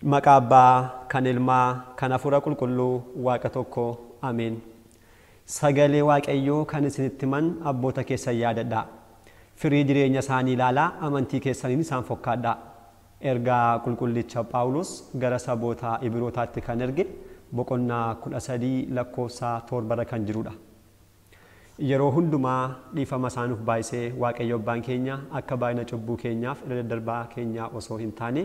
Maqaa Abbaa, kan Ilmaa, kan Hafuura Qulqulluu, Waaqa tokko, Ameen. Sagalee Waaqayyoo kan isinitti himan abboota keessan yaadadhaa. Firii jireenya isaanii ilaalaa amantii keessaniin isaan fokkaadhaa. Ergaa Qulqullicha Phaawulos gara saboota Ibrootaatti kan erge boqonnaa 13 lakkoofsa 7 irra kan jirudha. Yeroo hundumaa dhiifama isaa nuuf baay'isee Waaqayyo Abbaan keenya akka baay'ina cubbuu keenyaaf irra daddarbaa keenyaa osoo hin taane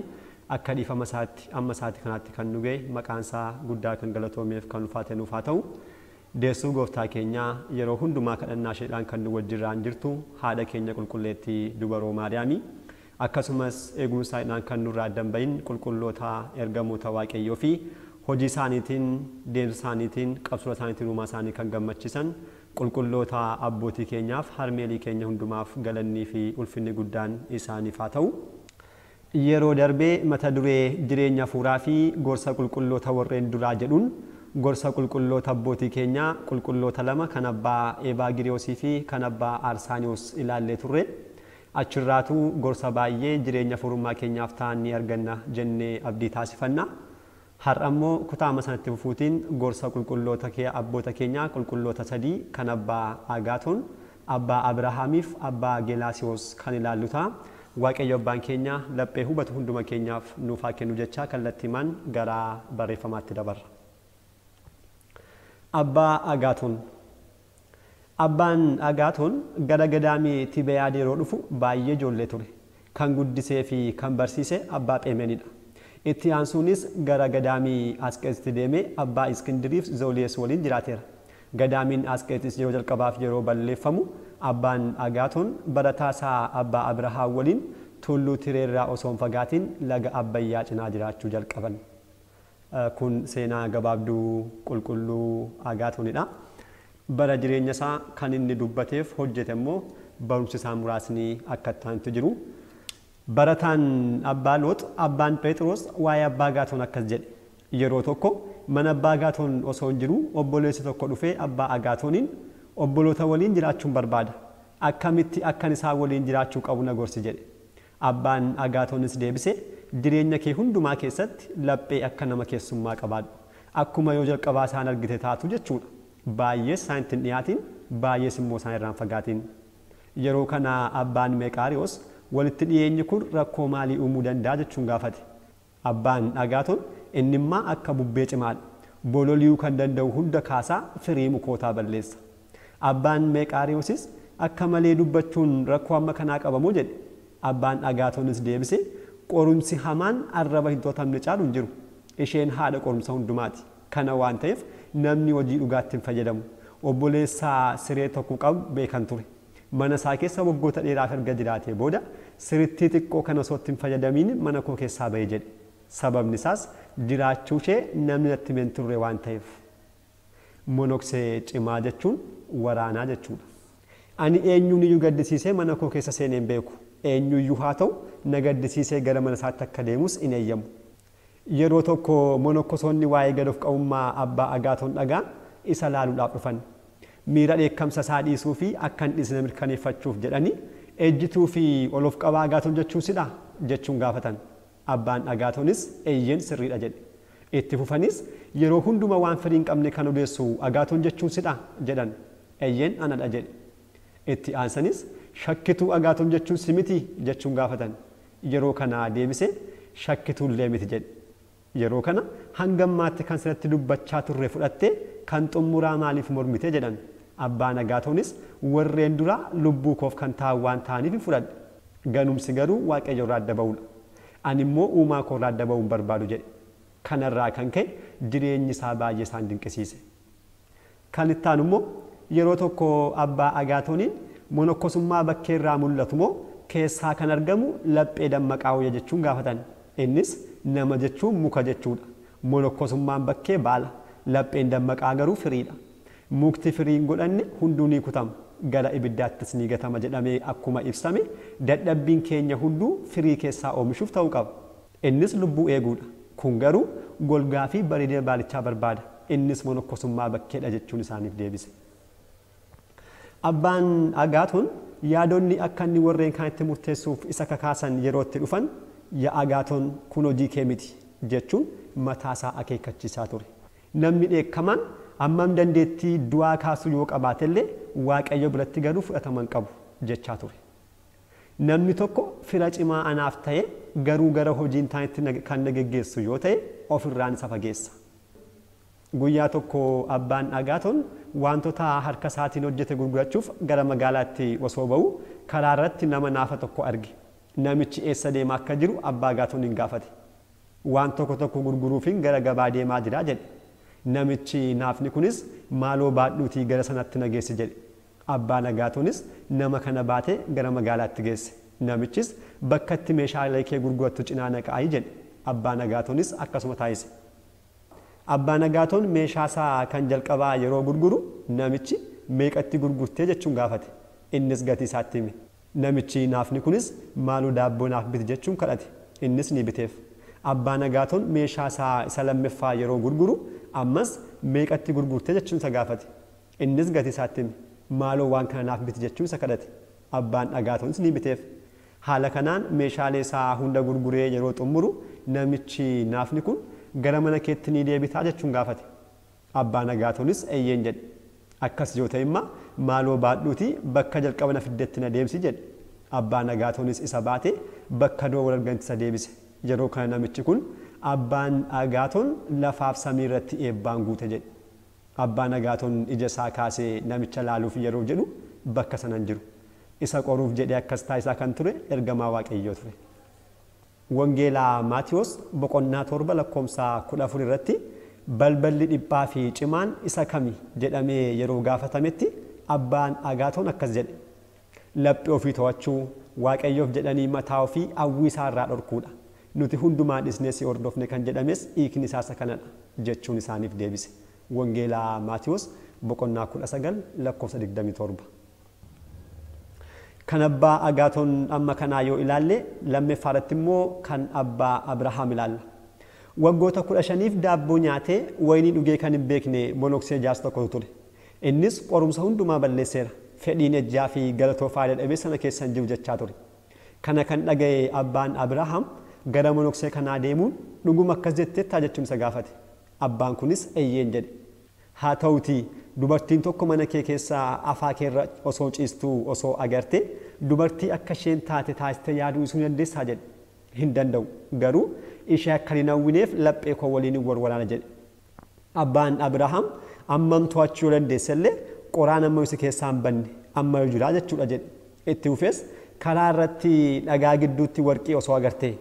akka dhiifama isaatti amma isaatti kanaatti kan nu ga'e maqaan isaa guddaa kan galatoomeef kan ulfaate nuuf haa ta'u. Deessuu gooftaa keenyaa yeroo hundumaa kadhannaa isheedhaan kan nu wajjirraan jirtu haadha keenya qulqulleettii dubaroo Maariyaamii akkasumas eegumsaadhaan kan nurraa adda hin bahin qulqulloota ergamoota Waaqayyoo fi hojii isaaniitiin deemsa isaaniitiin qabsoo isaaniitiin uumaa isaanii kan gammachiisan qulqulloota abbootii keenyaaf harmeelii keenya hundumaaf galannii fi ulfinni guddaan isaaniif haa ta'u. Yeroo darbee mata duree jireenya hafuuraa fi gorsa qulqulloota warreen duraa jedhuun gorsa qulqulloota abbootii keenyaa qulqulloota lama kan abbaa Ebaagiriyoosii fi kan abbaa Arsaaniyoos ilaallee turre. Achirraatu gorsa baay'ee jireenya hafuurummaa keenyaaf ta'an ni arganna jennee abdii taasifanna. Har'a immoo kutaama sanatti fufuutiin gorsa qulqulloota abboota keenyaa qulqulloota sadii kan abbaa Agaatoon, abbaa Abrahaamiif abbaa Gelaasiyoos kan ilaallu ta'a. Waaqayyo abbaan keenya laphee hubatu hunduma keenyaaf nuuf haa kennu jechaa kallattiimaan gara barreeffamaatti dabarra. Abbaa Agaatoon. Abbaan Agaatoon gara gadaamii Tibeyaad yeroo dhufu baay'ee ijoollee ture. Kan guddisee fi kan barsiise abbaa Pheemenidha. Itti aansuunis gara gadaamii Asqeexitti deemee abbaa Iskindiriif Zooliyees waliin jiraateera. Gadaamiin Asqeexis yeroo jalqabaaf yeroo balleeffamu abbaan Agaatoon barataa isaa abbaa Abrahaam waliin tulluu Tireerraa osoo hin fagaatiin laga Abbayyaa cinaa jiraachuu jalqaban. Kun seenaa gabaabduu qulqulluu Agaatoonidha. Bara jireenya isaa kan inni dubbateef hojjete immoo barumsi isaa muraasni akka itti jiru. Barataan abbaa Loox abbaan Phexros waa'ee abbaa Agaatoon akkas jedhe. Yeroo tokko mana abbaa Agaatoon osoo hin jiru obboleessi tokko dhufee abbaa Agaatooniin obboloota waliin jiraachuun barbaada. Akkamitti akkan isaan waliin jiraachuu qabu na gorsi jedhe. Abbaan Agaatoonis deebise jireenya kee hundumaa keessatti laphee akka nama keessummaa qabaadhu. Akkuma yoo jalqabaa isaan argite taatu jechuudha. Baay'ees isaan ittiin dhiyaatiin, baay'ees immoo isaan irraan fagaatiin. Yeroo kana abbaan Meqaariyoos walitti dhiyeenyi kun rakkoo maalii uumuu danda'a jechuun gaafate. Abbaan Agaatoon innimmaa akka bubbee cimaadha. Bololi'uu kan danda'u hunda kaasaa firii mukootaa balleessa. Abbaan Meqaariyoosis akka malee dubbachuun rakkoo amma kanaa qabamoo jedhe. Abbaan Agaatoonis deebise qorumsi hamaan arraba hin to'atamne caalu hin jiru. Isheen haadha qorumsa hundumaati. Kana waan ta'eef namni hojii dhugaatti hin fayyadamu. Obboleessaa siree tokko qabu beekan ture. Mana isaa keessa waggoota dheeraaf erga jiraatee booda sirittii xiqqoo kana osoo itti hin fayyadamiin mana koo keessaa ba'e jedhe. Sababni isaas jiraachuu ishee namni natti himee hin turre waan ta'eef. Monoksee cimaa jechuun waraanaa jechuudha. Ani eenyuun iyyuu gaddisiisee mana koo keessa seenee hin beeku. Eenyuyyuu haa ta'u na gaddisiisee gara mana isaatti akka deemus hin eeyyamu. Yeroo tokko monokkosoonni waa'ee gad of qabummaa abbaa Agaatoon dhagaan isa laaluudhaaf dhufan. Miira dheekkamsa isaa dhiisuu fi akka hin dhiisne mirkaneeffachuuf jedhanii ejjituu fi ol of qabaa Agaatoon jechuun sidha jechuun gaafatan. Abbaan Agaatoonis eeyyeen sirriidha jedhe. Itti fufanis yeroo hunduma waan firii hin qabne kan odeessu Agaatoon jechuun sidha jedhan. Eeyyeen anadha jedhe. Itti aansanis shakkituu Agaatoon jechuun si miti jechuun gaafatan. Yeroo kana deebise shakkituullee miti jedhe. Yeroo kana hanga ammaatti kan sirratti dubbachaa turre fudhattee kan xumuraa maaliif mormite jedhan. Abbaan Agaatoonis warreen duraa lubbuu koof kan ta'an waan ta'aniif hin fudhadhe. Ganumsi garuu Waaqayyo irraa adda ba'uudha. Ani immoo uumaa koo irraa adda ba'uu hin barbaadu jedhe. Kanarraa kan ka'e jireenyi isaa baay'ee isaan dinqisiise. Kan itti aanu immoo yeroo tokko abbaa Agaatooniin monokkosummaa bakkee irraa mul'atu moo keessaa kan argamu laphee dammaqaa wayya jechuun gaafatan. Innis nama jechuun muka jechuudha. Monokkosummaan bakkee baala. Lapheen dammaqaa garuu firiidha. Mukti firii hin godhanne hunduu ni kutama. Gara ibiddaattis ni gatama jedhamee akkuma ibsame dadhabbiin keenya hunduu firii keessaa oomishuuf ta'uu qaba. Innis lubbuu eeguudha. Kun garuu golgaa fi bareedina baalichaa barbaada. Innis monokkosummaa bakkeedha jechuun isaaniif deebise. Abbaan Agaatoon yaadonni akka inni warreen kaanitti murteessuuf isa kakaasan yeroo itti dhufan yaa Agaatoon kun hojii kee miti. jechuun mataasaa akeekkachiisaa ture. Namni dheekkamaan hammam dandeettii du'aa kaasuu yoo qabaatellee Waaqayyo biratti garuu fudhatama hin qabu jechaa ture. Namni tokko fira cimaa anaaf ta'e garuu gara hojii hin taanetti kan na geggeessu yoo ta'e ofirraan isa fageessa. Guyyaa tokko abbaan Agaatoon wantoota harka isaatiin hojjete gurgurachuuf gara magaalaatti osoo ba'u karaa irratti nama naafa tokko arge. Namichi eessa deemaa akka jiru abbaa Agaatoon hin gaafate. Waan tokko tokko gurguruufin gara gabaa deemaa jira jedhe. Namichi naafni kunis maaloo baadhuutii gara sanatti na geessi jedhe. Abbaan Agaatoonis nama kana baatee gara magaalaatti geesse. Namichis bakka itti meeshaalee kee gurgurattu cinaa na kaa'i jedhe. Abbaan Agaatoonis akkasuma taasise. Abbaan Agaatoon meeshaa isaa kan jalqabaa yeroo gurguru namichi meeqatti gurgurtee jechuun gaafate. Innis gatii isaatti hime. Namichi naafni kunis maaloo daabboo naaf biti jechuun kadhate. Innis ni biteef. Abbaan Agaatoon meeshaa isaa isa lammaffaa yeroo gurguru ammas meeqatti gurgurtee jechuun isa gaafate. Innis gatii isaatti hime. Maaloo waan kana naaf biti jechuun isa kadhate. Abbaan Agaatoonis ni biteef. Haala kanaan meeshaalee isaa hunda gurguree yeroo xumuru namichi naafni kun gara mana keetti ni deebitaa jechuun gaafate. Abbaan Agaatoonis eeyyeen jedhe. Akkas yoo ta'e immoo maaloo baadhuutii bakka jalqaba na fiddetti na deebisi jedhe. Abbaan Agaatoonis isa baate bakka doo wal arganti isa deebise. Yeroo kana namichi kun abbaan Agaatoon lafaaf samii irratti eebbaan guute jedhe. Abbaan Agaatoon ija isaa kaasee namicha laaluuf yeroo jedhu bakka sana hin jiru. Isa qoruuf jedhee akkas taasisaa kan ture ergamaa Waaqayyoo ture. Wangeelaa Maatiyoos boqonnaa 7 lakkoofsa 14 irratti balballi dhiphaa fi cimaan isa kami jedhamee yeroo gaafatametti abbaan Agaatoon akkas jedhe. Laphee ofii to'achuu Waaqayyoof jedhanii mataa ofii hawwii isaa irraa dhorkuudha. Nuti hundumaa dhisnee si hordofne kan jedhames hiikni isaa isa kanadha jechuun isaaniif deebise. Wangeelaa Maatiyoos boqonnaa 19 lakkoofsa 27. Kan abbaa Agaatoon amma kanaa yoo ilaalle lammaffaa irratti immoo kan abbaa Abrahaam ilaalla. Waggoota 15 daabboo nyaatee wayinii dhugee kan hin beekne monoksee jaarsa tokkotu ture. Innis qorumsa hundumaa balleesseera. Fedhiin ejjaa fi galatoo faayidaa dhabee sana keessa hin jiru jechaa ture. Kana kan dhaga'e abbaan Abrahaam gara monoksee kanaa deemuun dhuguma akkas jetteettaa jechuun isa gaafate. Abbaan kunis eeyyeen jedhe. Haa ta'utii dubartiin tokko mana kee keessaa afaa keerra osoo ciistuu osoo agarte dubartii akka isheen taate taasistee yaaduu isuu dandeessaa jedhe. Hin danda'u. Garuu ishee akka hin hawwineef laphee koo waliin wal waraana jedhe. Abbaan Abrahaam ammam to'achuu dandeessellee qoraan amma si keessaa hin banne amma jiraa jechuudha jedhe. Itti fufees karaa irratti dhagaa gidduutti warqii osoo agartee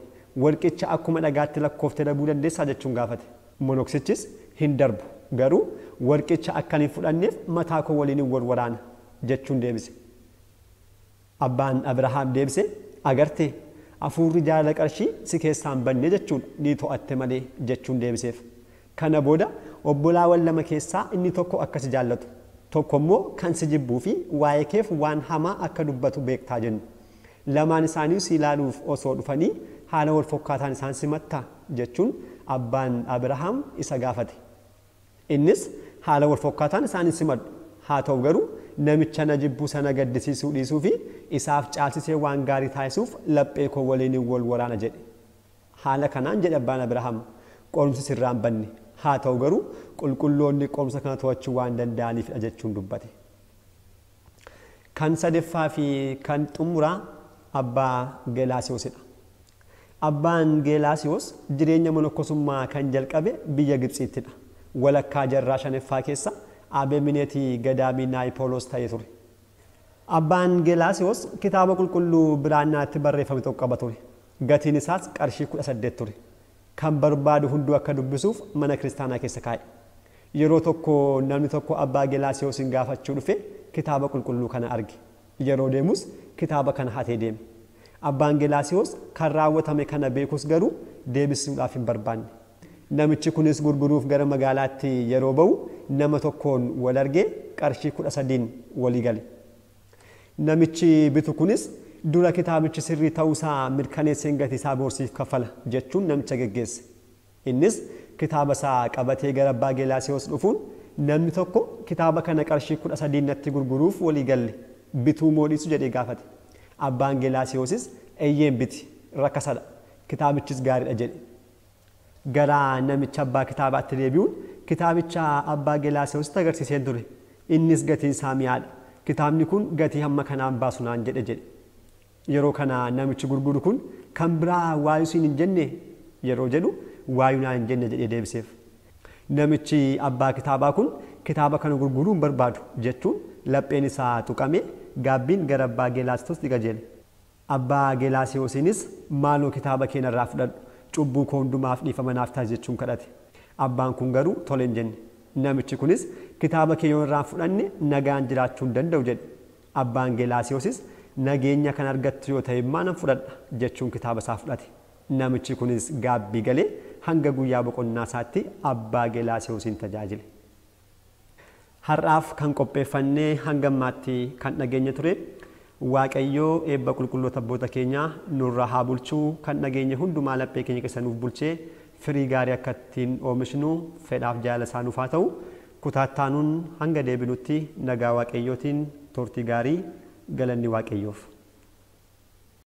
warqicha akkuma dhagaatti lakkooftee darbuu dandeessaa jechuun gaafate. Monoksichis hin darbu. Garuu warqicha akka hin fudhanneef mataa koo waliin wal waraana jechuun deebise. Abbaan Abrahaam deebise agartee hafuurri jaalala qarshii si keessaa hin banne jechuudha ni to'atte malee jechuun deebiseef. Kana booda obbolaawwan lama keessaa inni tokko akka si jaallatu tokko immoo kan si jibbuu fi waa'ee keef waan hamaa akka dubbatu beektaa jennu. Lamaan isaanii si ilaaluuf osoo dhufanii haala wal fokkaataan isaan simattaa jechuun abbaan Abrahaam isa gaafate. Innis haala wal fokkaataan isaan simadhu. Haa ta'u garuu namicha na jibbuu sana gaddisiisuu dhiisuu fi isaaf caalsisee waan gaarii taasisuuf laphee koo waliin wal waraana jedhe. Haala kanaan jedhe abbaan Abrahaam qorumsi sirraa hin banne. Haa ta'u garuu qulqulloonni qorumsa kana to'achuu waan danda'aniifidha jechuun dubbate. Kan sadaffaa fi kan xumuraa abbaa Gelaasiyoosidha. Abbaan Gelaasiyoos jireenya monokkosummaa kan jalqabe biyya Gibxiittidha. Walakkaa jarraa shanaffaa keessa Abeemineetii gadaamii Naayipooloos ta'ee ture. Abbaan Gelaasiyoos kitaaba qulqulluu biraannaatti barreeffame tokko qaba ture. Gatiin isaas qarshii 18 ture. Kan barbaadu hunduu akka dubbisuuf mana kiristaanaa keessa kaa'e. Yeroo tokko namni tokko abbaa Gelaasiyoosiin gaafachuu dhufe kitaaba qulqulluu kana arge. Yeroo deemus kitaaba kana hatee deeme. Abbaan Gelaasiyoos kan raawwatame kana beekus garuu deebisuudhaaf hin barbaanne. Namichi kunis gurguruuf gara magaalaatti yeroo ba'u nama tokkoon wal argee qarshii 13 walii gale. Namichi bitu kunis dura kitaabichi sirrii ta'uusaa mirkaneesseen gatii isaa boorsiif kaffala jechuun namicha geggeesse. Innis kitaaba isaa qabatee gara abbaa Gelaasiyoos dhufuun namni tokko kitaaba kana qarshii 13 natti gurguruuf walii galle bituu moo dhiisu jedhee gaafate. Abbaan Gelaasiyoosis eeyyeen biti rakkasadha kitaabichis gaariidha jedhe. Gara namicha abbaa kitaabaatti deebi'uun kitaabicha abbaa Gelaasiyoositti agarsiiseen ture. Innis gatiin isaa mi'aadha. Kitaabni kun gatii hamma kanaan baasu naan jedhe jedhe. Yeroo kana namichi gurguru kun kan biraa waayuu siin hin jenne yeroo jedhu waayuu naan hin jenne jedhee deebiseef. Namichi abbaa kitaabaa kun kitaaba kana gurguruu hin barbaadu jechuun lapheen isaa tuqame gaabbiin gara abbaa Gelaasiyoositti qajeele. Abbaa Gelaasiyoosiinis maaloo kitaaba kee narraa fudhadhu cubbuu koo hundumaaf dhiifama naaf taasi jechuun kadhate. Abbaan kun garuu tole hin jenne. Namichi kunis kitaaba kee yoo irraa fudhanne nagaan jiraachuu hin danda'u jedhe. Abbaan Gelaasiyoosis nageenya kan argattu yoo ta'e maanan fudhadha jechuun kitaaba isaa fudhate. Namichi kunis gaabbii galee hanga guyyaa boqonnaa isaatti abbaa Gelaasiyoosiin tajaajile. Har'aaf kan qopheeffannee hanga ammaatti kan dhageenye ture Waaqayyoo eebba qulqulloota abboota keenyaa nurra haa bulchuu kan dhageenye hundumaa laphee keenya keessa nuuf bulchee firii gaarii akka ittiin oomishnu fedhaaf jaalala isaa nuuf haa ta'u. Kutaattaanuun hanga deebinutti nagaa Waaqayyootiin turtii gaarii galanni Waaqayyoof.